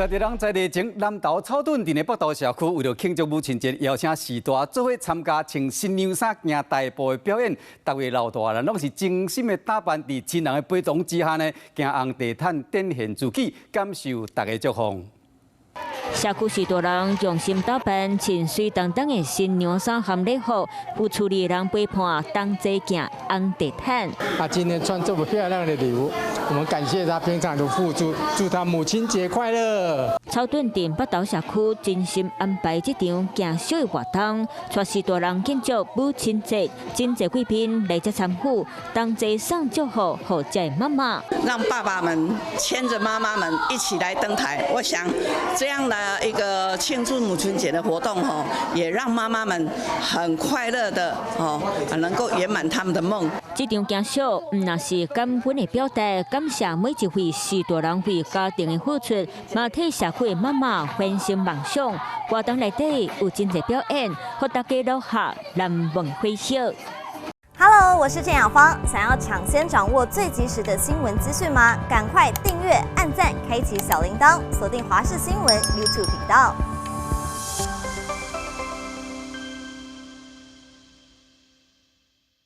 在地人在地前南投草屯鎮的北投社區，為著慶祝母親節，邀請序大做伙參加穿新娘衫行大步的表演。逐位老大人攏是精心的打扮，佇親人的陪同之下呢，行紅地毯展現自己，感受大家祝福。社區序大人用心打扮，穿媠當當的新娘衫和禮服，有厝裡的人陪伴，同齊行紅地毯。他今天穿這麼漂亮的禮服，我們感謝他平常的付出，祝他母親節快樂。草屯鎮北投社區精心安排這場行秀的活動，帶序大人慶祝母親節，真濟貴賓來遮參與，同齊送祝福予遮的媽媽。讓爸爸們牽着媽媽們一起來登台，我想這樣的一個慶祝母親節的活動，吼，也讓媽媽們很快樂的，哦，能夠圓滿他們的夢。這場行秀毋但是感恩的表達，感謝每一位序大人為家庭的付出，嘛替社區的媽媽完成夢想。活動內底有真濟表演，予大家留下難忘回憶。 Hello，我是鄭雅芳。想要搶先掌握最及時的新聞資訊嗎？趕快訂閱、按讚、開啟小鈴鐺，鎖定華視新聞 YouTube 頻道。